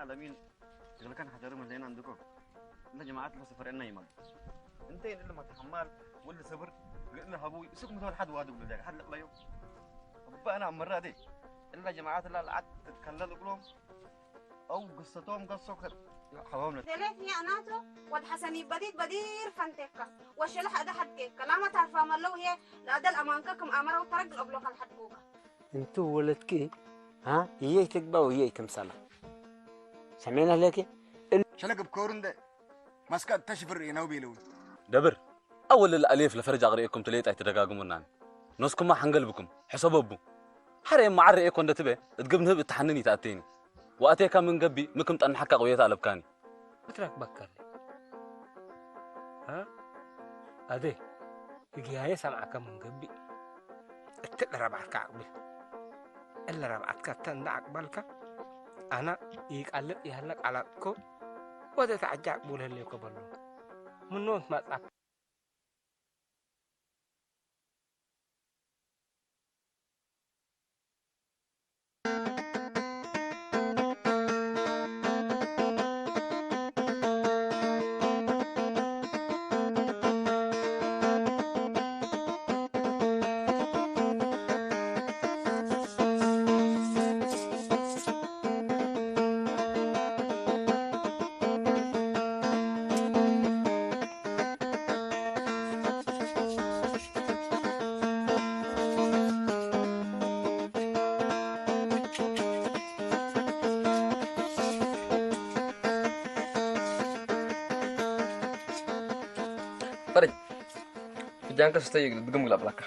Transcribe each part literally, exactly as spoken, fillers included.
ለሚን እግልከን ሐደርም ህሌና እንድኮ። እለ ጀማዐት ለሰፈረና ይማል። እንተ እለ መትሐማል ወለ ሰብር ለእለ ሀቡ ስክ ምትወል ሐድ ዋድግ ለዳግ ሐድ ለቅለዮ። እበ አነ አመራዴ እለ ጀማዐት ለአልዓድ ትትከለል እግሎም አው ግሰቶም ገሶ ከ-፣ ሐዋም ለ- ደሌት ሚ አናቶ ወድ ሐሰን በዲድ በዲር ፈንቴከ ወሸለሕ አደ ሐድቴከ ላመ ታርፋመ ለው ህዬ ለአደል አማንከ ክም አመረው ተረግል እብሎ ከልሐድጎከ። እንቱ ወለድኪ፣ ሀ፣ ህዬ ኢትግበእ ወህዬ ኢትምሰላ። ሰሜነ ህሌኪ? እል- ሸለግ እብ ኮሩ እንደ መስከ እተ ሽፍር ነው ቤለውን። ደብር፣ አወል ለአሌፍ ለፈርጅ አቅርኤኩም ትሌጥ አይትደጋግሙናን። ኖስኩማ ሐንገል ብኩም፣ ሕሰቦቡ። ሐሬ እማ ዐር ኤኮ እንደ ትቤ፣ እት ግብ ንህብ እት ሐንን ኢተአቴኒ። ወአቴካ ምን ገብእ፣ ሚ ክም ጠንሐካ ቅውየት አለብካኒ። እትረክበከ ሀ? አዜ፣ እግያዬ ሰምዐከ ምን ገብእ። እት ለረብዐትከ አቅብል። እለ ረብዐትከ እተ እንደ አቅበልከ፣ አነ ኢቀልጥ ይሀለ ቃላትኮ ወደ ተዐጀ አቅቡል ህሌኮ በሎ። ምኖም ትመጽአከ? ፈረጅ፣ ፍጃንከ ስተይ ድግም ግላብ ለካ።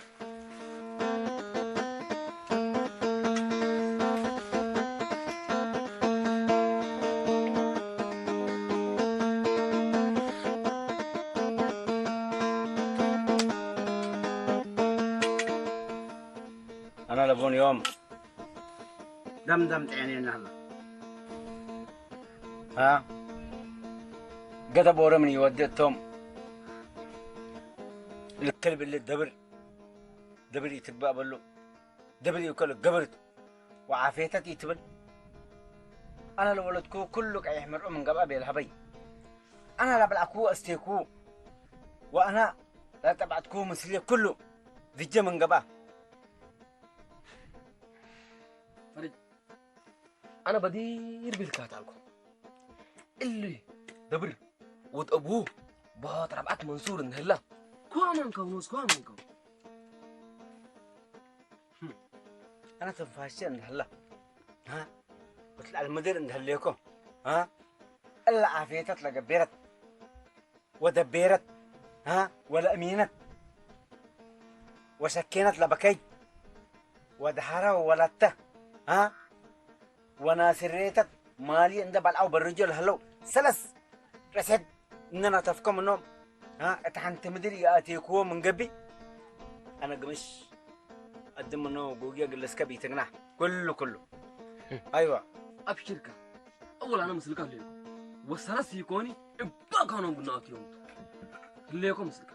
አና ለቦን ዮም ደምደም ጤኔና ሀላ። ሀ? ገደ ቦረ ምን ይወዴ እቶም ልክል ብሊ ደብር፣ ደብር ኢትግባእ በሉ። ደብል ኢኮል ገብርት ወዓፌተት ኢትብል። አነ ለወለድኩ ኩሉ ቀይሕ መርዑ ምን ገብአ ቤልሀበይ። አነ ለበልዐኩ ወአስቴኩ ወአነ ለጠብዐትኩ ምስሌ ኩሉ ዝጀ ምን ገብአ። ፈርጅ፣ አነ በዲር ቢልካት አልኩ። እሊ ደብር ወድ አቡ ቦት ረብዐት መንሱር እንህላ። ኳመንከው ኖስ ኳመንከው። አነ ትንፋሸ እንህላ። ሀ? ወትልዓል ምድር እንህሌኮ። ሀ? እለ አፌተት ለገቤረት ወደቤረት። ሀ? ወለእሚነት ወሸኬነት ለበከይ ወደሐረ ወወለተ። ሀ? ወናስሬተት ማልዩ እንደ በልዐው በርጆ ለህለው ሰለስ ረሴት እነ ነተፍኮ ምኖም፣ አ፣ እት ሐንቲ ምድር ይአቴክዎ ምን ገብእ፣ አነ ግምሽ አድም ምኖ ጎግየ ግልስከ ቢትግናሕ። ኩሉ ኩሉ። አይዋ። አብሽርከ። አወል አነ ምስልከ ህሌኮ። ወሰለስ ኢኮኒ እባ ካኖም ብናአት ዮም። ህሌኮ ምስልከ።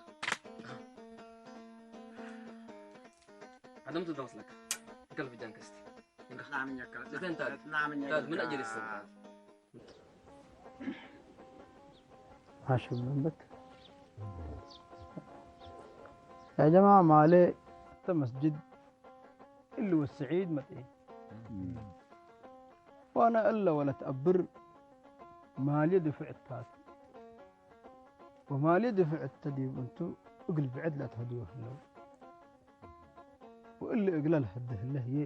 አደም ትደ መስለከ። እከል ፍጃን ከስቲ። ናምኛካ። ለተንታል። ናምኛ። ታል ምን አጀል ይሰጣል? አሽብበት። ያ ጀማዓ ማሌ እተ መስጅድ እሊ ወሰዒድ መጽኤ። ወአነ እለ ወለት አብር ማሌ ድፍዕ እታት። ወማሌ ድፍዕ እተ ዲብ እንቱ እግል ብዕድ ለአትሀድዮ ህለው። ወእሊ እግለ ለሀደ ህለ ህዬ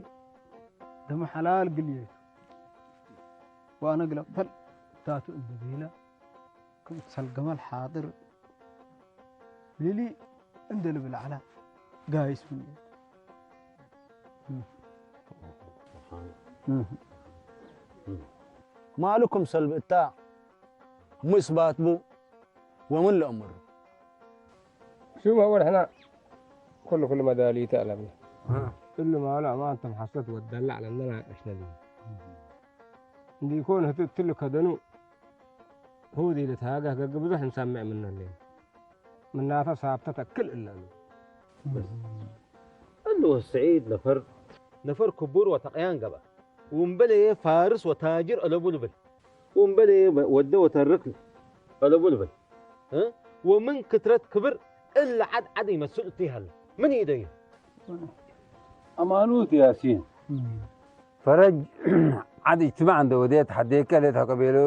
ደመ ሐላል ግልዬ ቱ። ወአነ እግለ ቅተል እታቱ እንዴ ቤለ ክም ሰልገመ ለሓጥር ሊሊ እንዴ ልብል ዐለ ጋይስ ምን። ማሉ ክም ሰልብ እታ ሙ እስባት ቡ ወምን ለአምሩ። ሹፍ አወል ሕና ኩሉ ኩሉ መዳሊተ አለብነ። አ። እሉ ማሉ አማንቶም ሐሰት ወደለ ዐለነ ናቀሽነ ዲቡ። እንዲኮን ህቱ እትሉ ከደኑ ሁዲ ልትሃገህ ገግ ብዙሕ እንሰምዕ ምኑ ህሌነ። ምናተ ሳብተ ተክል እለ እሉ። በስ እሉ ወሰዒድ ነፈር፣ ነፈር ክቡር ወተቅያን ገብአ። ወእምበለየ ፋርስ ወታጅር አለቡ ልብል። ወእምበሌ ወደ ወተርክ አለቡ ልበል። እ? ወምን ክትረት ክብር እለ ዐድ ዐድ ኢመስል እቱ ይሀለ። ምን ኢደዩ? አማኑት ያሲን። ፈረጅ ዐድ እጅትማዕ እንደ ወዴት ሐዴከ ሌት ሐቀ ቤሎ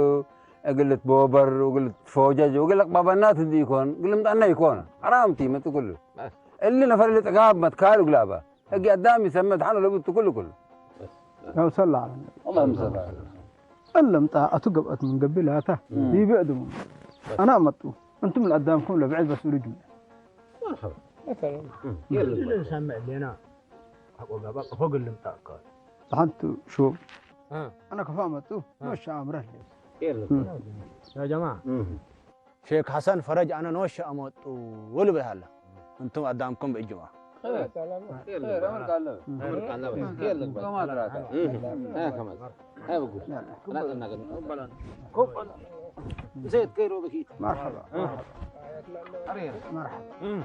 እግል ልትቦበር ወእግል ልትፎጀጅ ወእግል ለቅባባናት እንዲ ኢኮን እግል ልምጣና ኢኮን። ሐራም ቲ መጽእ ኩሉ። እሊ ነፈር እሊ ጥጋብ መትካል እግል አባ። ህግ አዳም ይሰመ ደሐን ለቡ እቱ ኩሉ ኩሉ። ያው ሰላ አለ። አላሁመ ሰሊ ዐለ። እለ ምጣ አቱ ገብአት ምን ገቢ ላታ እም። ይብዕድ ምን። አና መጡ። እንቱም ለአዳምኩም ለብዕድ በስ ብሉ ጅምዕ። መርሐባ። መሰለን። እም። የለም። እለ እንሰምዕ ሌና። ሐቆ ጋባ ቀፎ ግል ምጣ እካ። ደሐንቱ ሹም። አ። አና ከፋ መጡ። አ። መሻ አምረህ። የለም። እም። ያ ጀማ። እም። ሼክ ሐሰን ፈረጅ አነ ኖሸ አመጡ ልብል ሀለ። እንቱም አዳምኩም ብእጅማ። ኸይር፣ ኸይር፣ አመርካለሁ። አመርካለሁ። ኸይር ልግበል። ከማት ራታ። እህ፣ አያ ከማት። አያ ብጉ። ዘይት ከይሮ በኪት። መርሐባ። እህ። አሬ። መርሐባ። እህ።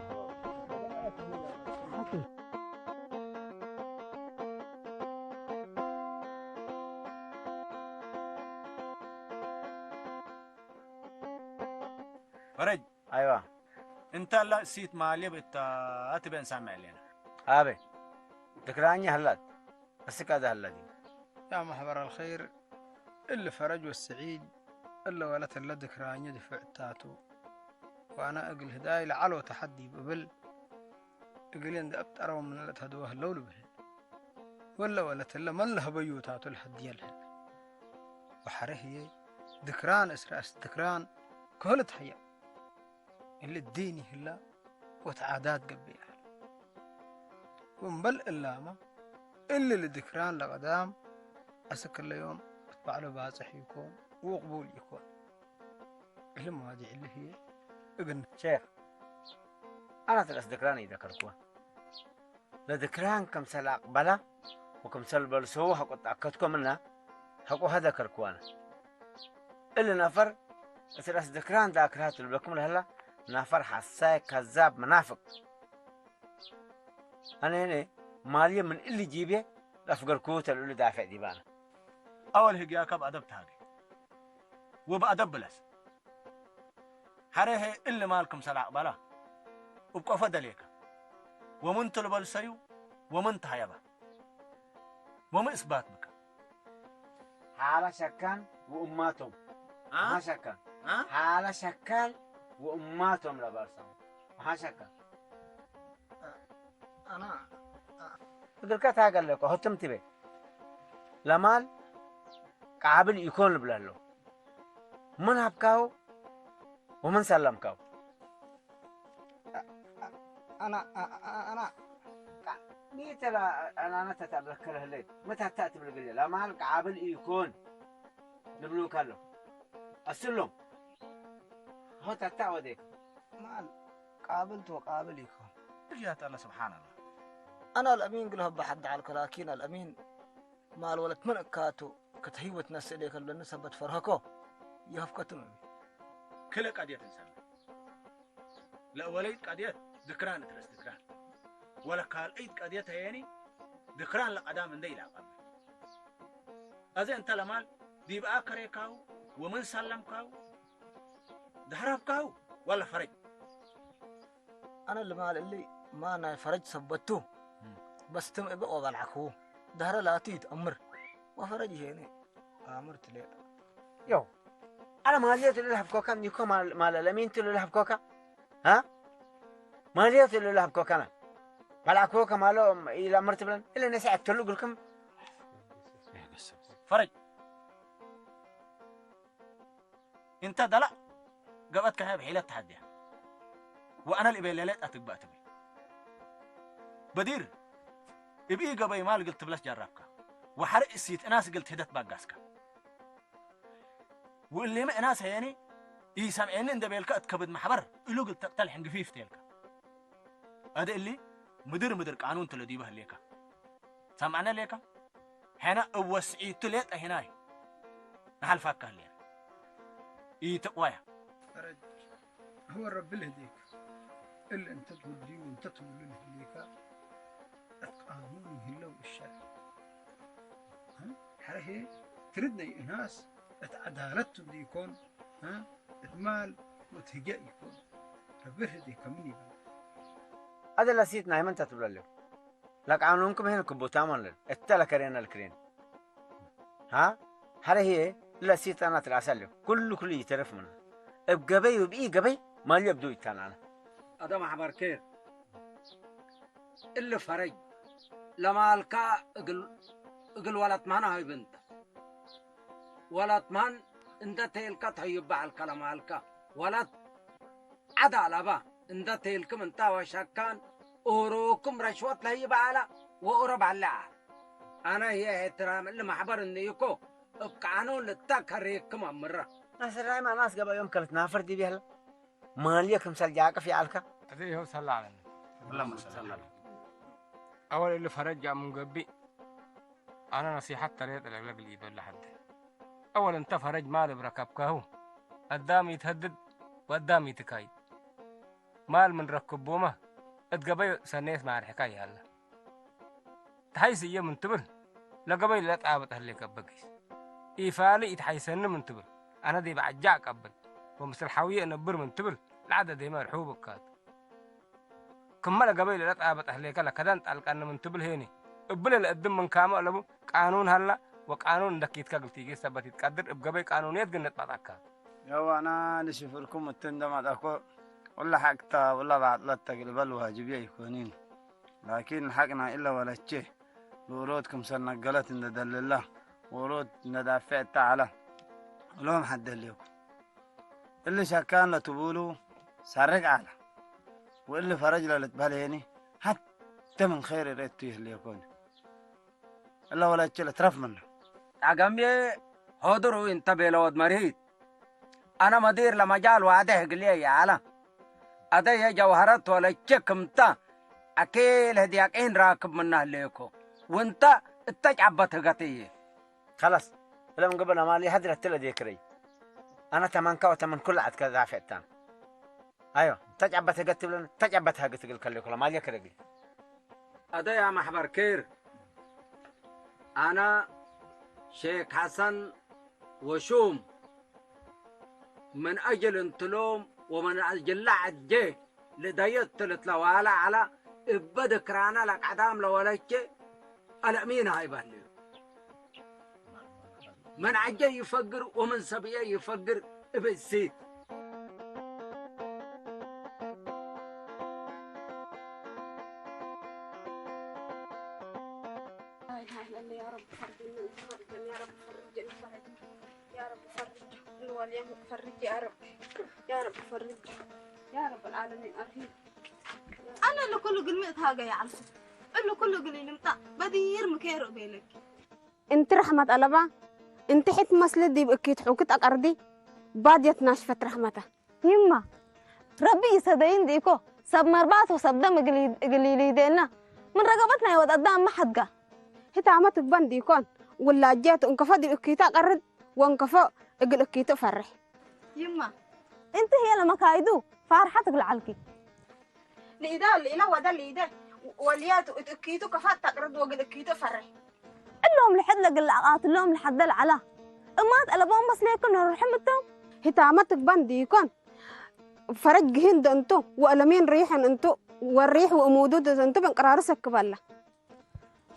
ፈረጅ። አይዋ። እንተ እለ እሲት ማልየ ብእታ ትቤ እንሳምዕ ሌና። አቤ። ትክራኘ ህላት። እስክ አዜ ህላ ዲብ። ያ መሕበር አልኸይር፣ እሊ ፈረጅ ወሰዒድ፣ እለ ወለት እለ ድክራኘ ድፍዕ እታቱ። ወአነ እግል ህዳይ ለዐሎ ተሐት ዲብ እብል፣ እግል እንዴ አብጠረው ምን ለተድወ ህለው ልብል። ወለ ወለት እለ መን ለህበዩ እታቱ ለሀድየ ለህለ። ወሐሬ ህዬ፣ ድክራን እስረ አስክ ድክራን፣ ከህልት ሐያ። እሊ ዲን ይህላ ወተዓዳት ገብእ ይላል። ወእምበል እላመ፣ እሊ ለድክራን ለቀዳም አስክ እለ ዮም እት በዕሎ ባጽሕ ኢኮን ወቅቡል ኢኮን። እሊ መዋዲዕ እሊ ህዬ እግል ሼክ፣ አና ተለስ ድክራን ኢደከርኩወ። ለድክራን ክምሰል አቅበላ ወክምሰል በልሰዉ ሐቆ ተአከድኮ ምነ፣ ሐቆ ሀ ደከርኩዋነ። እሊ ነፈር እት ረአስ ድክራን ዳክራቱ ልብለኩም ለህላ ነፈር ሐሳይ ከዛብ መናፍቅ። አነ ህኔ ማልየ ምን እሊ ጂብየ ለአፍገርኩሁ ተ ለእሉ ዳፌዕ ዲባነ። አወል ህግያከ በአደብ ተሃጌ ወበአደብ ብለስ። ሐሬ ህዬ እሊ ማል ክምሰል አቅበላ እብ ቆፎ ደሌከ፣ ወምን ቱ ልበልሰዩ፣ ወምን ተሀየበ፣ ወምን እስባት ብከ። ሐለ ሸካን ወእማቶም። አ? ሐ ሸካን። አ? ሐለ ሸካን ወእማቶም ለበልሰው። ሐ ሸካን። አና፣ እግልከ ታገለኮ ህቱም ትቤ። ለማል ቃብል ኢኮን ልብለ ህለው። ምን ሀብካሁ ወምን ሰለምካሁ? አና፣ አና፣ ሚ ተ ለአናነ ተተብረከ ለህሌት? ሚ ተታ ትብል እግል ለማል ቃብል ኢኮን ልብሉከ ህለው። አስሎም ሆ ተታ ወዴክ። ማል ቃብል ቱ ወቃብል ኢኮን። እጅ ያጠለ ስብሓን አላህ። አና አልአሚን ግል ሀበ ሐድ ዐልከ ላኪን አልአሚን ማል ወለት ምን እካቱ፣ ክትህይ ወትነስእ ሌከ ልብለኒ ሰበት ፈርሀኮ፣ ይሀፍከቱ ምን። ክለ ቀድየት እንሰምዕ። ለአወለይት ቀድየት ድክራን እት ረአስ ድክራን፣ ወለካልአይት ቀድየት ህዬኒ ድክራን ለቀዳም እንዴ ኢለአቀብል። አዜ እንተ ለማል ዲብ አከሬካሁ ወምን ሰለምካሁ፣ ደሀረብካሁ ወለ ፈረጅ። አነ ለማል እሊ ማ ናይ ፈረጅ ሰበቱ፣ እም። በስትም እበ ወበልዐክዉ። ደህረ ላቱ ይትአምር፣ ወፈረጅ ህዬኒ አምር ትሌጠ። ዮ፣ አነ ማልየት እሉ ለሀብኮከ፣ ኒኮ ማል-፣ ማል አልአሚን ቱ እሉ ለሀብኮከ፣ ሀ? ማልየት እሉ ለሀብኮከነ። በልዐክዎከ ማሎ ኢለአምር ትብለን፣ እለ ነሰ አክተሉ እግልክም። ፈረጅ። እንተ ደላእ ገብአትከ ህይ እብ ሒለት ተሐድያ፣ ወአነ ለእቤ ሌጠ ትግበእ ትብል። በዲር፣ እብ ኢገበይ ማል እግል ትብለስ ጀረብከ፣ ወሐር እሲት እናስ እግል ትህደት ባጋስከ። ወእሊመ እናስ ህዬኒ ኢሰምዔኒ እንዴ ቤልከ እት ከብድ መሕበር እሉ እግል ተቅተል ሕንግፊፍ ቴልከ። አደ እሊ ምድር ምድር ቃኑን ቱ ለዲበ ህሌከ። ሰምዐነ ሌከ? ሕነ እብ ወስዒቱ ሌጠ ህናይ ነሐልፋካ ህሌነ። ኢትቅወያ። ፈረጅ፣ ህወ ረቢ ለህዴከ። እለ እንተ ትወድዩ ወእንተ ትውሉ ለህሌከ እት ቃኑን ይህለው እሸር። ሐረ ህዬ ትርድ ናይ እናስ እት ዐዳለት ቱ እንዴ ኢኮን፣ እ፣ እት ማል ወእት ህግየ ኢኮን። ረቢ ርህዴከ ምን ይብል። አደ ለሲት ናይ መን ተ ትብለሌ? ለቃኑንኩም ህን ክቡታም አለን። እተ ለከሬነ ልክሬን። ሀ? ሀለ ህዬ እለ ሲጠናት ለአሰልፍ ኩሉ ኩሉ ኢተርፍ ምነ። እብ ገበይ ወእብ ኢገበይ ማልየ እብዱ ኢተናነ። አደ መሕበር ኬር። እሊ ፈረጅ ለማልካ እግል፣ እግል ወለት መህነ ሀይብ እንተ። ወለት መህን እንደ ቴልከ ተህይብ በዐልከ ለማልከ። ወለት ዐድ አለበ እንደ ቴልክም እንተ ወሸካን ኦሮክም ረሽወት ለህይብ ዐለ ወኦሮ በዐለ ዐለ። አነ ህዬ እሕትራም እሊ መሕበር እንዲኮ እብ ቃኑን ልተከሬክም አምረ። ናስር ዳይም አናስ ገበዮም ከልትናፈር ዲብ ይህለ። ማልየ ክምሰል ጃቅፍ ይዐልከ። አዜ ይኸው ሰላ ዐለነ። አወል እሊ ፈረጅ ምን ገብእ፣ አነ ነሲሐት ተሬጥ ለግለግ ሊበል ለሐደ። አወል እንተ ፈረጅ ማል እብ ረከብከሁ፣ አዳም ኢትሀድድ ወአዳም ኢትካይድ። ማል ምን ረክቦመ፣ እት ገበይ ሰኔት ማርሕካ ይሀለ። ተሐይስ እየ ምን ትብል፣ ለገበይ ለለጣበጥ ህሌከ በጊስ። ኢፋሊ ኢትሐይሰኒ ምን ትብል፣ አነ ዲብ ዐጃዕ ቀብል ወምስል ሐውዬ እነብር ምን ትብል፣ ለዐድ አዴመ እርሑብ እካቱ። ክመ ለገበይ ለለጣበጥ ህሌከ ለከደን ጣልቀኒ ምን ትብል ሄኒ፣ እብለ ለእድም ምንካመ አለቡ ቃኑን ሀላ፣ ወቃኑን እንደ ኪትከ እግል ቲጌ ሰበት ኢትቀድር፣ እብ ገበይ ቃኑንየት ግን ንጥበጠካ። ያው አነ ልሽፍርኩም እት እንደ መጣኮ፣ ወለ ሐቅ ተ ወለ ባጥለት ተ እግል በል ዋጅብየ ኢኮኒን። ላኪን፣ ሐቅ ናይ እለ ወለቼ፣ ብእሮት ክምሰል ነገለት እንደ ደልላ፣ ወእሮት እንደ ዳፌዕ እተ ዐለ፣ እሎም ሐደሌኩ። እሊ ሸካን ለትቡሉ ሰርቅ ዐለ፣ ወእሊ ፈረጅ ለልትበሌኒ፣ ሐቴ ምን ኼር እሬቱ ይህሌኮኒ። እለ ወለቼ ለትረፍ ምነ። ዳገምዬ ሆድሩ እንተ ቤለ ወድ መርሂት፣ አነ መዲር ለመጃል ዋዴሕ እግልዬ ይዐለ። አደየ ጀውሀረት ወለቼ ክምተ አኬል ህድያቄን ራክብ ምነ ህሌኮ፣ ወእንተ እተ ጫበት ህገት እዬ። ከለስ፣ እለ ምን ግበእ ለማል የሀድር እትለ ዴክረይ። አነ ተመንከ ወተመን ኩለ ዐድከ ዳፌዕ እታን። አዮ፣ ተጨበት ህገት ትብለን፣ ተጨበት ሀገት እግል ከሌኩ ለማልየ ከደግል። አደያ መሕበር ኬር፣ አነ ሼክ ሐሰን ወሹም፣ ምን አጅል እንትሎም ወምን አጅለ ዐጄ ልደየት ትልትለዋለ ዐለ፣ እበ ድክራነ ለቀዳም ለወለቼ አልአሚን ሀይባሌ። ምን ዐጀ ይፈግር ወምን ሰብየ ይፈግር እብ እሲት። لا إله إلا الله، يا رب فرجنا، يا رب فرجنا، يا رب فرجنا، فرج. يا رب فرج. الوالية فرج يا رب. يا رب فرج. يا رب العالمين، آمين. አነ ለኩሉ እግል ሚ እትሃገ ይዐልኩ፣ እሉ ኩሉ እግል ኢልምጣእ በዲር ምኬሩ እቤለኪ። እንቲ ረሕመት አለባ፣ እንቲ ሕት መስል ዲብ እኪት ሑክት አቀርዲ፣ ባድየት ናሽፈት ረሕመተ። ይማ፣ ረቢ ኢሰደይን ዲኮ፣ ሰብ መርባት ወሰብ ደም እግል፣ እግል ኢሊዴና፣ ምን ረገበት ናይ ወድ አዳም መ ሐድጋ። ህታመ ትግበን ዲኮን፣ ውላጄቱ እንከፎ ዲብ እኪቱ አቀርድ፣ ወእንከፎ እግል እኪቱ እፈርሕ። ይማ፣ እንቲ ህዬ ለመካይዱ ፋርሐት እግል ዐልኪ። ሊደ ሊለ ወደ ሊደ ወልየቱ እት እኪቱ ከፋት ተቅርድ ወግል እኪቱ ፈሬ። እሎም ለሐድ ለግል አቃትሎም ለሐደል ዐላ። እማት አለቦም መስሌክን ርሕም እቶም። ህታመ ትግበን ዲኮን። ፈረጅ ግሂን ደእንቱ ወእለሚን ሪሕን እንቱ ወሪሕ ወእሙዱድ ደእንቱ ብንቅራሩ ሰክበላ።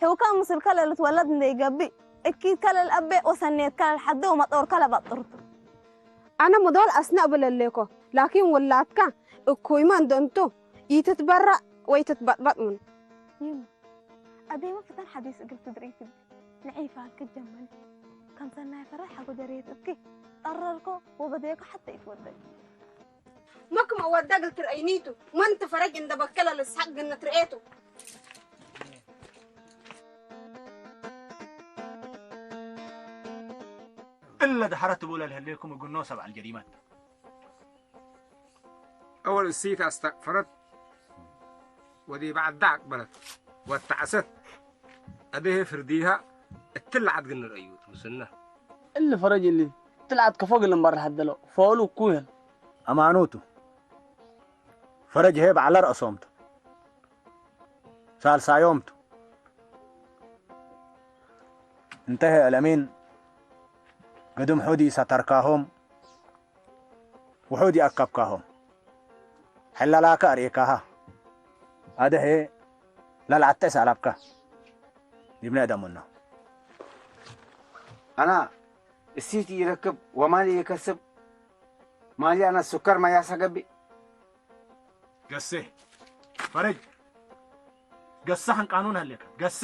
ሕውካ ምስልከ ለልትወለድ እንዴ ኢገብእ፣ እኪትከ ለልአቤ ወሰኔትከ ለልሐዴ ወመጦርከ ለበጥርቱ። አነ ምዶል አስነ እብል እሌኮ፣ ላኪን ውላድከ እኩይመ እንዶ እንቱ፣ ኢትትበረእ ወኢትትበጥበጥ ምኑ። ይም፣ አዴመ ፍተን ሐዲስ እግል ትድርኢት እብ ንዒፋልክ ጀመል። ከም ሰናይ ፈረድ ሐጎ ደሬት እኪ ጠረርኮ ወበዴኮ ሐቴ ኢትወደቅ። መክመ ወደ እግል ትርአይኒቱ፣ መን ትፈረጅ እንደ በከለ ልስሐቅ ግነ ትርኤቱ። እለ ደሐረት እቡ ለልህሌኩም እግኖ ሰብዐ አልጀሪመት። አወል እሲት አስተቅፈረት ወዲብ ዐዳ አቅበለት ወተዐሰት። አቤሄ ፍርዲሃ እትለ ዐድ ግንር አዩት ምስልነ። እሊ ፈረጅ እሊ እትለ ዐድ ከፎ እግል እምበር ለሐደሎ ፎሉ እኩ ይህል። አማኑቱ ፈረጅ ህዬ በዐለ ረአሶም ቱ። ሳልሳዮም ቱ። እንተ ህዬ አልአሚን እድም ሑድ ኢሰተርካሆም፣ ውሑድ ይአከብካሆም። ሕለላከ አርኤካሃ። አደ ህዬ ለልአተእስ አለብከ። ዲብነ እደም ምኑ። አና እሲት ኢረክብ ወማል ኢከስብ፣ ማሊ አና ሱከር መያሰ ገብእ። ገሴ፣ ፈረጅ፣ ገሰ ሐን ቃኑን ሀሌከ፣ ገሴ።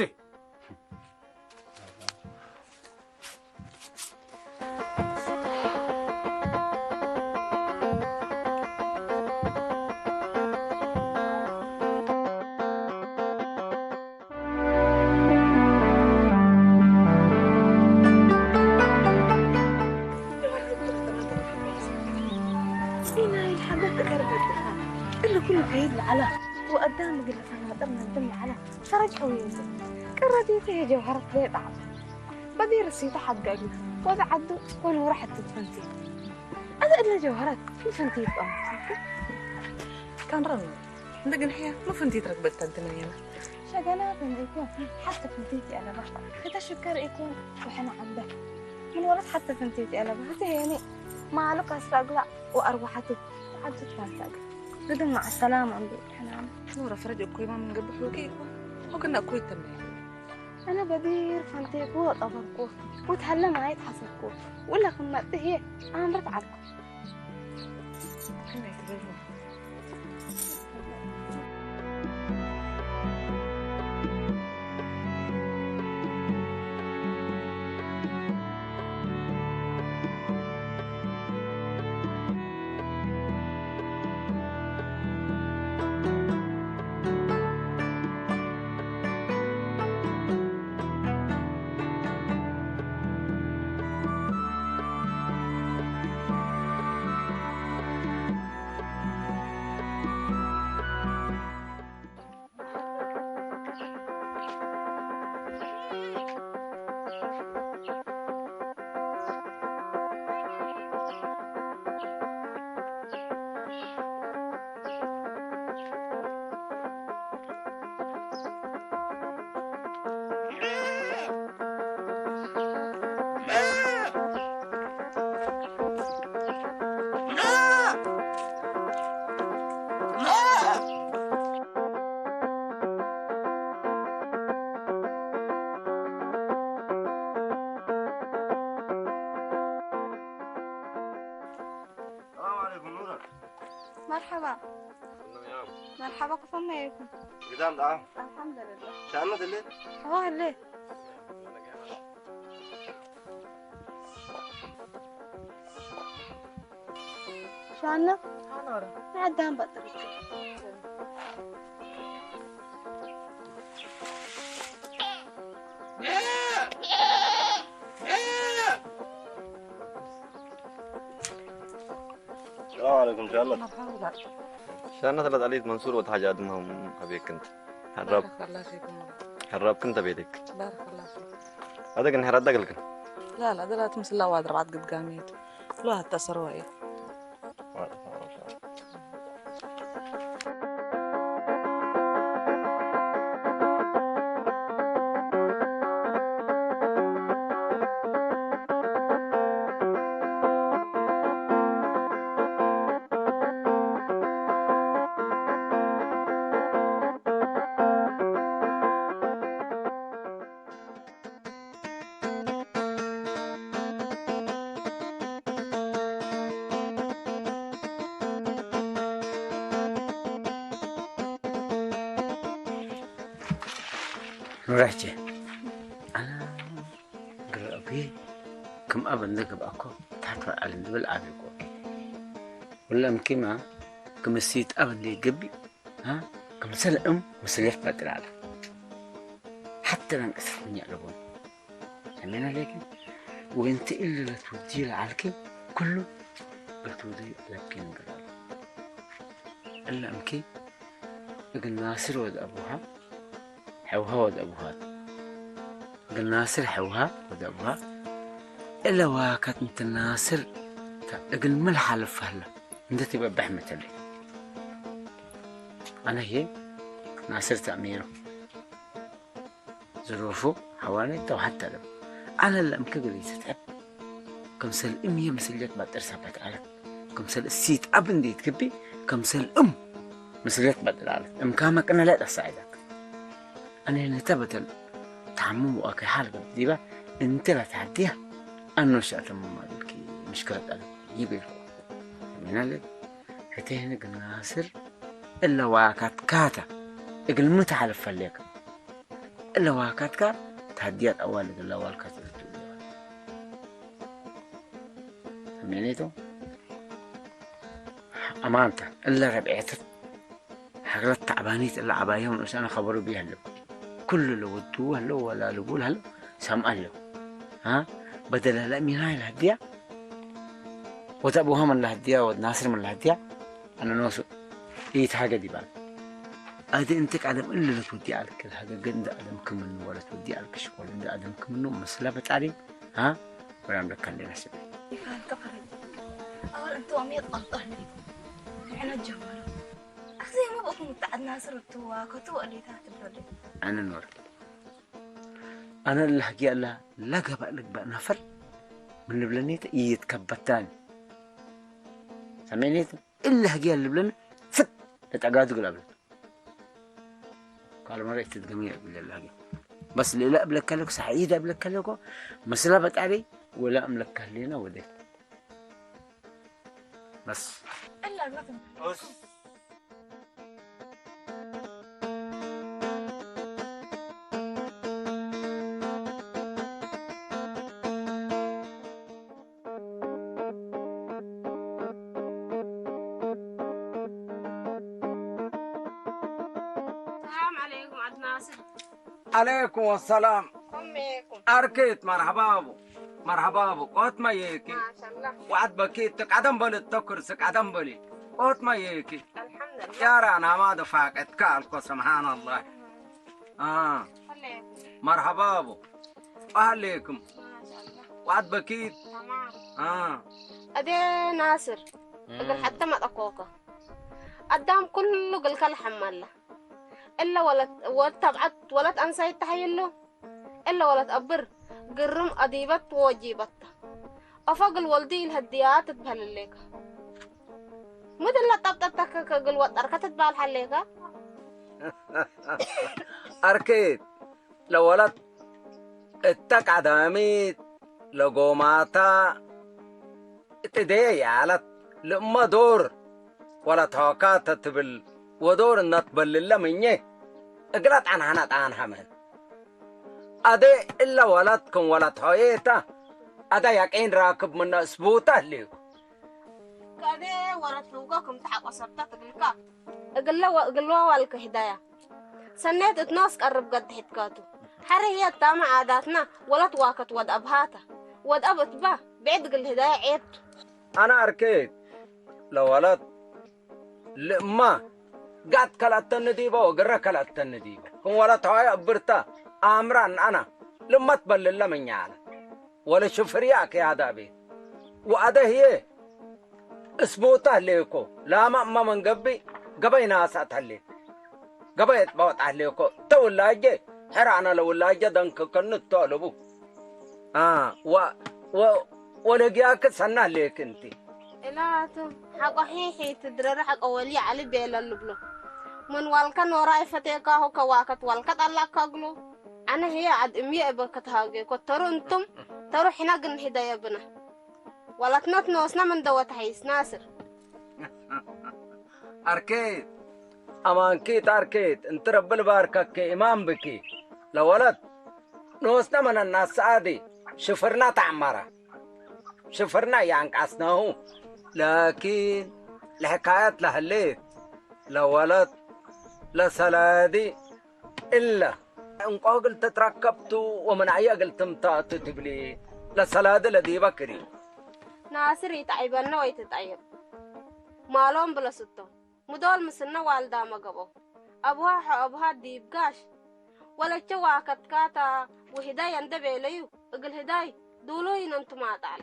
ኢናይ ሐበት እገር በድኻ፣ እሊ ኩሉ ከይድ ለዐለ ወአዳም እግል ለፈናጥር ነድም ለዐለ ፈረጅ ሐውዬ። ቅረቲቱ ህዬ ጀውሀረት ሌጠ ዐለ። በዲር እሲቱ ሐድገ እግል ወድ ዐዱ ወኖረ ሐቱ ትፈንቲት። አዜ እለ ጀውሀረት ምን ፈንቲት በአምሳልከ? ካምረን እንደ ግንሕየ ምን ፈንቲት ረክበት ተንትነየና። ሸገና ፈንቲት ሐተ ፈንቲት የአለባ። እተ ሽከር ኢኮን ወሕነ ዐንደ ምን ወለት ሐተ ፈንቲት የአለባ። ህተ የኒ ማሉ ካስራ እግላ ወአርወሐቱ ዐዱ ትፋንተ እግል። ግድም መዐ ሰላም እንዴ ሕናም። ኖረ ፈረጅ እኮይማ ምን ገብእ ሑቂ ኢኮን። ሑቅነ እኮይ ተመየ። አነ በዲር ፈንቴኩ ወጠበርኩ፣ ወትሀለ ማየት ሐሰብኩ፣ ወለ ክም መጥእ ህዬ አምረት ዐልኩ። ሰላም ዐለይኩም ኑረ። መርሐባ። መርሐባ፣ ክፎመ የኩም። ግዳም ደአ? አልሐምዱሊላህ። ሻነት እሊ? አዎ፣ እሊ። ሻነት? አኖረ። አዳም በጥርች። ሰላም ዐለይኩም ሻነት። መርሐባ። ሻነት ለጠሊት መንሱር ወድ ሐጅ አድም ሀም አቤክ እንት። ሐራብ-፣ ባረከላህ ፊኩም። ሐራብክ እንተ ቤቴክ። ባረከላህ ፊኩም። አደግ እንሕራዳ ገልክን። ላ ላ፣ ደላት ምስላ ዋድ ረብዓት ግድጋሜት። ሎ ሀታ ሰርወ እየ። ኑራቼ፣ አነ ግረ አቡዬ ክም አብ እንዴ ገብአኮ፣ ታሕት ወለዐል እንዴ ብል አቤኮ። ወለ እምኪማ ክምሲት አብ እንዴ ገብእ፣ አ፣ ክምሰል እም ምስልየት በጥር ዐለ። ሐቴ ለንቅሰት ምንዬ አለቦን። ሰሜነ ሌኪን ወእንቲ እሊ ለትውድዩ ለዐልኪ ኩሉ እግል ትውድዩ አለብኪ ነገር አለ። እለ እምኪ እግል ናስር ወድ አቡሃ ሐውሃ ወድ አቡሃ ቱ። እግል ናስር ሐውሃ ወድ አቡሃ እለ ዋከት እንቲ ናስር ተ እግል ምን ለሓልፍ ሀለ እንዴ ትበበሕ መተሌ። አነ ህዬ ናስር ተአሚሩ ዝሩፉ ሐዋኔ ተውሐት ተለም። አነ ለእምኪ እግል ኢትትዐብ ክምሰል እም ህዬ ምስልየት ባጥር ሰበት ዐለት። ክምሰል እሲት አብ እንዴ ኢትክቢ፣ ክምሰል እም ምስልየት ባጥር ዐለት። እምካመ ቅነ ለጠሳዕደክ። አኔነተ በተን ተሐምም ወአኬ ሐል ገብእ ዲበ እንቲ ለተሐድየ አኖ ሸአተምም አግልኪ ምሽክለት አለኪ ይቤልኩ። ሚናለ ህቴ ህንግ ናስር እለ ዋካትካተ እግል ሚ ተሐልፍ ፈሌከ? እለ ዋካትካ ተሐድያት አዋል እግል ለዋልካት እቱ ሰሜኔቶ አማንተ እለ ረብዔተት ሐግለት ተዕባኒት እለ ዐባዮም ንኡስ አነ ኸበሩ ብዬ ህለው። ኩሉ ለወዱ ህለው ወላልቡ ለህለው ሰምዐ ህለው። አ? በደለ ለእሚናይ ለህድያ ወደ አቡሃ ምን ለህድያ ወድ ናስር ምን ለህድያ አነ ኖሱ ኢትሃገ ዲባል። አዲ እንተ ቀደም እሊ ለትወዲ አልክ ለሀገገ እንደ አደም ክምኑ ወለትወዲ አልክ ሽቆል እንደ አደም ክምኑ መስለ በጣሪ አ? ወላም ለከንዴ ነስብ። ይፋንተ ፈረጅ። አወል እንተ ወሜት ቀልጠህ ለይ። ሕነ ጀመረ። አዜ ማ በእኩም ተዓድ ናስር እቱ ዋከቱ ወእሊታት ትበል። አነ ኖር። አነ እለ ህግየ እለ ለገብእ ልግበእ ነፈር ምን ልብለኔተ ኢይትከበታኒ። ሰሜኔት እለ ህግየ ልብለኒ ፍት ለጠጋዱ ግል አብለት። ካልመረ ኢትትገምየ እግል እለ ህግየ። በስ ለእለ እብለከ ለኩ ሰዒደ እብለከ ለኩ ምስለ በጣሪ ወለ እምለከ ህሌነ ወዴ። በስ። እለ እብለክ እስ። ሰላም ዐለይኩም ዐድ ናስር። ዐለይኩም ወሰላም። ኮሜኩም። አርኬት መርሐባቡ፣ መርሐባቡ። ቆት መየኪ። ማሻአላህ። ወዐድ በኪት ቀደም በሊ፣ እተ ኩርሲ ቀደም በሊ። ቆት መየኪ። አልሐምዱሊላህ። ያራ ናማደ ፋቀትካ አልኮ፣ ስብሓንላህ። አ። ኮሜኩም። መርሐባቡ። አህሌኩም። ማሻአላህ። ወዐድ በኪት። ተማም። አ። አዴ ናስር፣ እግል ሐተ መጠኮከ። አዳም ኩሉ እግልከ ለሐመለ። እለ ወለት፣ ወድ ተብዐት፣ ወለት አንሳይት ተሐይሉ። እለ ወለት አብር፣ ግርም አዲበት ወወጂበት ተ። አፎ እግል ወልዱ ኢልሀድያ ትትበህል ህሌከ። ሚ እለ ጠብጠተከ እግል ወጠርከ ትትበህል ሀሌከ። አርኬት፣ ለወለት እተ ቀዳሚት ለጎማታ እት እዴ ያለት ልእመ ዶር ወለት ሖካተ ትብል ወዶር እነ ትበልለ ምኜ እግለ ጠንሐነ ጣንሐ ምን። አዴ እለ ወለት ክም ወለት ሖዬ ተ፣ አደ ያቂን ራክብ ምነ እስቡተ ህሌኩ። ከአዴ ወለት ሑቀ ክም ተሐቆ ሰብተት እግልከ። እግለ ወ-፣ እግለ ወልከ ህዳያ ሰኔት እት ኖስ ቀርብ ገድሕት ካቱ። ሐረ ህዬ እታመ ዓዳትነ ወለት ዋከት ወድ አብሃተ። ወድ አብ እትበ ብዕድ እግል ህዳየ ዔብ ቱ። አነ አርኬት ለወለት ልእመ ጋት ከልአተኒ ዲበ ወግረ ከልአተኒ ዲበ። ክም ወለት ሖየ እብርተ አምራን አነ ልእመ ትበልለ ምኛ ዐለ። ወለሽፍርየ አክያዳ ቤት ወአደ ህዬ እስቡተ ህሌኮ። ላመ እመ ምን ገብእ ገበይ ናሰ አትሀሌ። ገበይ እት በወጥ ህሌኮ። እተ ውላጄ ሕር አነ ለውላጄ ደንክከኒ እቱ አለቡ። አ፣ ወ-፣ ወ-፣ ወለህግያኪ ሰነ ህሌኪ እንቲ። እላቱ ሐቆ ሒሒ ትድረረ ሐቆ ወልዬ ዐሊ ቤለ ልብሎ። ምን ዋልከ ኖራይ ፈቴካሁ ከዋከት ዋልከ ጠላካ እግሉ። አነ ህዬ ዐድ እምዬ እበ ከትሃጌኮ ተሩ እንቱም፣ ተሩ ሕነ ግን ሂደየ ብነ። ወለትነት ኖስነ ምን ደወት ሐይስ ናስር። አርኬት፣ አማንኪት አርኬት፣ እንቲ ረቢ ልባርከኪ እማን ብኪ። ለወለት ኖስነ ምን አናሰአዲ ሽፍርና ተዐመረ። ሽፍርና የአንቃስናሁ። ላኪን ለሕካየት ለህሌት ለወለት ለሰላዲ እለ እንቆ እግል ትትረከብ ቱ ወምን አየ እግል ትምተእ ቱ ትብሊ፣ ለሰላዲ ለዲበ ክሪ። ናስር ኢተዐይበነ ወኢትጠየብ። ማሎም ብለስቶ። ምዶል ምስልነ ዋልዳመ ገብኦ። አቡሃ ሖ አቡሃ ዲብ ጋሽ ወለቼ ዋከትካታ ወህዳይ እንዴ ቤለዩ፣ እግል ህዳይ ዱሉይ ነንቱ ማጣለ።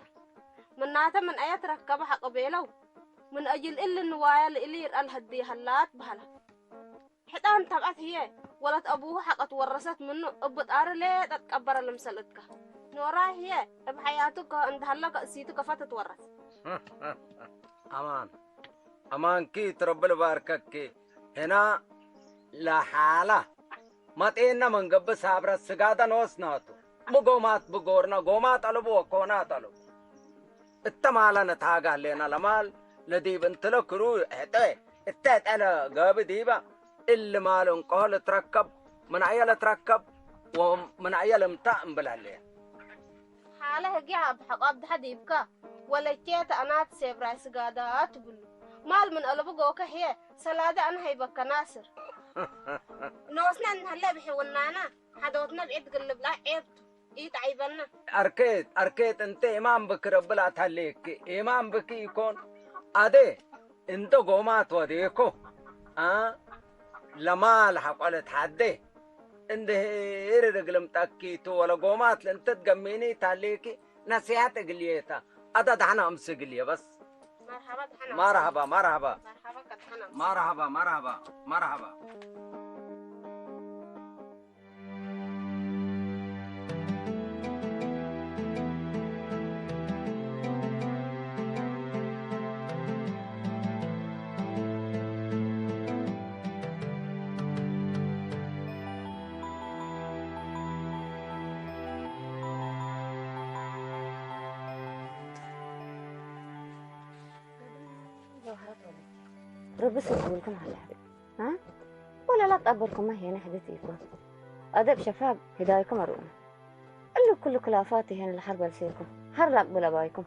ምናተ ምን አየ ትረከበ ሐቆ ቤለው፣ ምን አጅል እሊ ንዋየ ለእሊ ይርአ ለህድየ ሀላት በሀለ። ሕጣን ተብዐት ህዬ ወለት አቡሁ ሐቆ ትወረሰት ምኑ እብ ጣሪ ሌጠ ትቀበረ ልምሰል እትከ። ኖራይ ህዬ እብ ሐያቱ ከ-፣ እንደ ሀለ ከእሲቱ ከፈ ትትወረስ። አማን፣ አማንኪ ትረቢ ልባርከኪ። ህና ለሓላ መጤነ ምን ገብእ ሳብረት ስጋደ ኖስናቱ። ብጎማት ብጎርነ፣ ጎማት አለቡ ወኮናት አለቡ። እተ ማለ ነትሃገ ህሌነ ለማል ለዲብ እንትለ ክሩይ ሕጠ፣ እተ ሕጠ ለገብእ ዲበ እሊ ማል እንቆሆ ልትረከብ፣ ምን አየ ልትረከብ ወምን አየ ልምታ እምብል ህሌነ። ሐለ ህግየ አብ ሐቆ አብድሐ ዲብከ ወለቼተ አናት ሴብራይ ስጋዳት ትብሉ። ማል ምን አለቡ ጎከ ህዬ ሰላደ አነ ሀይበከ ናስር። ኖስነ እንሀለ ብሕውናነ ሐዶትነ ብዕድ ግልብላ ዔብ ቱ። ኢተዐይበነ። አርኬት፣ አርኬት፣ እንተ ኢማን ብክ ረቢ ለአትሀሌኪ፣ ኢማን ብክ ኢኮን። አዴ፣ እንተ ጎማት ወዴኮ፣ አ፣ ለማል ሐቆ ልትሐዴ፣ እንደ ሄሪ ርግልም ጠኪቱ ወለ ጎማት ለእንተ ትገሚኒ ተሀሌኪ፣ ነሲሐት እግልዬ ተ። አደ ደሐነ አምስ እግልዬ በስ። መርሐባ ደሐነ አምስ። መርሐባ፣ መርሐባ። መርሐባ ከደሐነ አምስ። መርሐባ፣ መርሐባ፣ መርሐባ። ረቢ ሰጅቡልኩም ሀለ። አ? ወለላ ትቀበልኩማ ሄነ ሕድት ኢኮን። አደብ ሸፋብ ህዳይኩም አርኡነ። እሊ ኩሉ ክላፋት ሄነ ለሐርብ አልሴኩም። ሀር ላቅብል አባይኩም።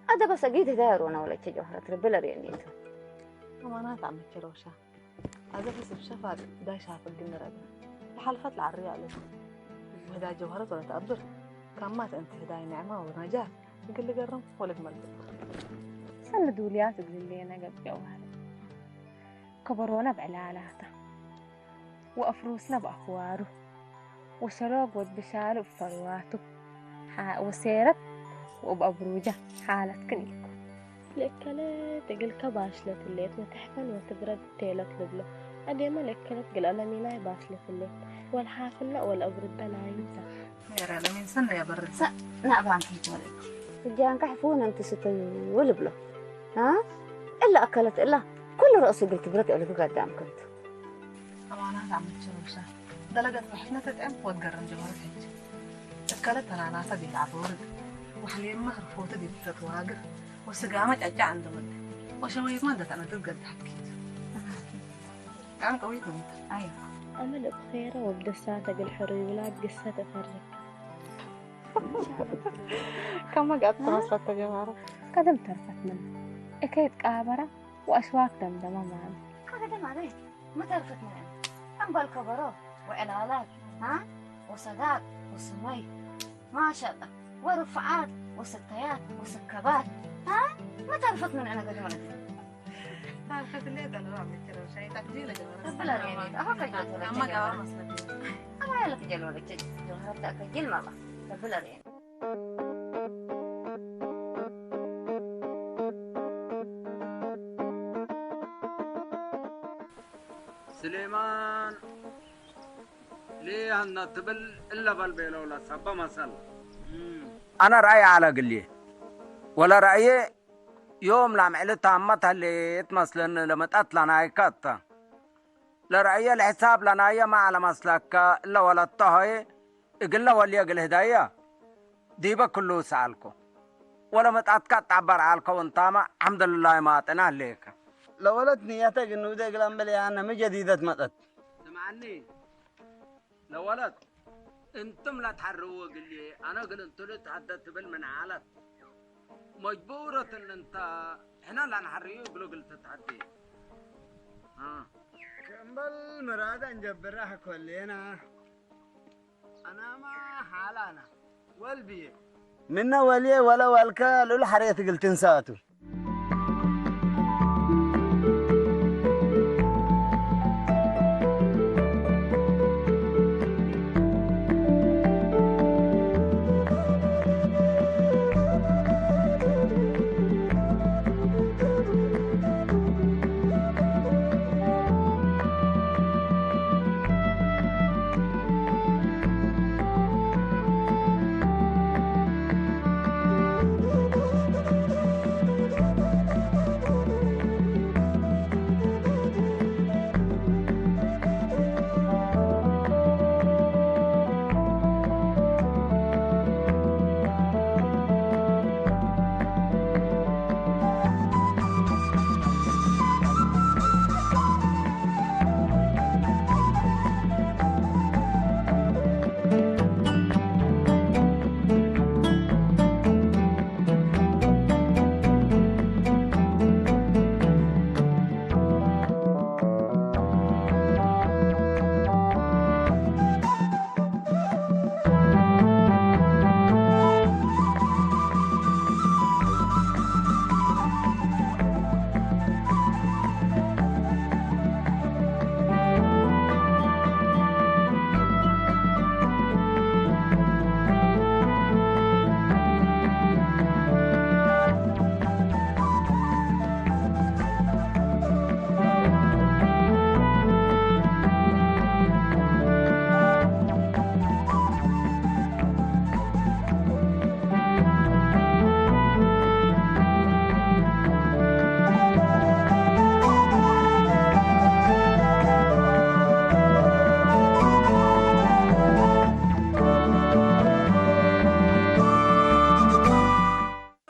አደብ አሰጊድ ህዳይ አርኡነ ወለቼ ጀውሀረት ረቢ ለርኤኒቱ። አማናት አመቼ ሮሻ። አደብ ሰብ ሸፋብ ህዳይ ሻፍግ እንረቢ። ለሐልፈት ለዐርዩ አለቡ። ወህዳይ ጀውሀረት ወለተአብር። ካማት እንቲ ህዳይ ኒዕማ ወነጃት። እግል ልገርም ወልግመል ብሎ። ሰኒ ዱልያት እግል ሌነ ገብእ ጀውሀር። ከበሮነ ብዕላላተ ወአፍሩስነ በአፍዋሩ ወሰሎግ ወድ ብሻሉ እብ ፈርዋቱ ወሴረት ወእብ አብሩጀ ሓለትክን ኢኮን። ለእከለት እግልከ ባሽለት ህሌት ወተሕፈን ወትብረድ ቴለት ልብሎ። አዴመ ለእከለት እግል አለሚናይ ባሽለት ህሌት ወለሓፍነ ወለአብርደ ናይምተ። ሜረ ለሚን ሰነ ያበርድ። ሰ-፣ ናዕባን ኪት ወለች። እጃንካ ሕፉን እንት ስተዩ ልብሎ። አ? እለ አከለት እላ ኩሉ ረእሱ እግል ትብረት እልክ ጋዳም ከንቱ። አማናት አመቼ ሮሻ። ደለገት ወሕነ ተጥዕም ወትገርም ጀመረት ሕጅ። እከለት ተናናተ ዲብ አፎርግ። ወሕሌመ ህርፎተ ዲብ ተትዋግር። ወስጋመ ጨጫ እንደ ወልደ። ወሸወይትመ እንደ ተነድር ገድ ሐኪት። ቃም ቀዊት ነው። አይ። አመ ለእብ ኼረ ወእብ ደሳተ እግል ሕሩይ ውላድ ግሰት እፈርግ። ከመ ገአት ተመስረት ተጀማረ። ቀደም ተርፈት ምን እከይ ትቃበረ ወአሽዋክ ደምደመ ማሚ። ከገደም አለ መተርፈት ምን አምበል ከበሮ ወዕላላት፣ አ? ወሰዳቅ ወስመይ። ማሻአላህ። ወርፍዓት ወስተያት ወስከባት፣ አ? መተርፈት ምን አነ ገደም አለ። ታልፈትሌ ጠለብ አመቸረው ሻይ ታክጂ ለጀመረ ረቢ ለርኤኒ፣ አሁ ከጀል ወለች አማ ጋባ ጀመረ። መስለት። አማ ያለ ከጀል ወለች ጀመረ ታከጅል ማማ። ረቢ ለርኤኒ። ስሌማን ሌሀና ትብል እለ በል ቤለው ለሰበ መሰል። አነ ረአይ ዐለ እግልዬ ወለ ረአዬ ዮም ለአምዕል ታመት ህሌት መስለኒ ለመጠት ለናይከ እተ። ለረአየ ለሕሳብ ለናየ ማ ዐለ መስለከ እለ ወለተ ሆዬ እግለ ወልየ እግል ህዳየ ዲበ ክሉ ሰአልኮ። ወለመጣትከ አትዐበር ዐልከ ወእንታመ ሐምድልላህ ማጥነ ህሌከ። ለወለት ንየተ ግኑደ እግል አምብል ያነ ሚ ጀዲደት መጠት? ስምዐኒ ለወለት፣ እንትም ለትሐርዉ እግልዬ፣ አነ እግል እንቱ ልትሀደድ ትብል ምን ዐለት፣ መጅቡረት እንተ ሕነ ለንሐርዩ እግሉ እግል ትትሀዴ። አ። ክምበል ምራደ እንጀብረ አኮሌነ፣ አናማ ሐላነ ወልብዬ። ምነ ወልዬ ወለ ወልከ ሉል ሐሬት እግል ትንሳቱ።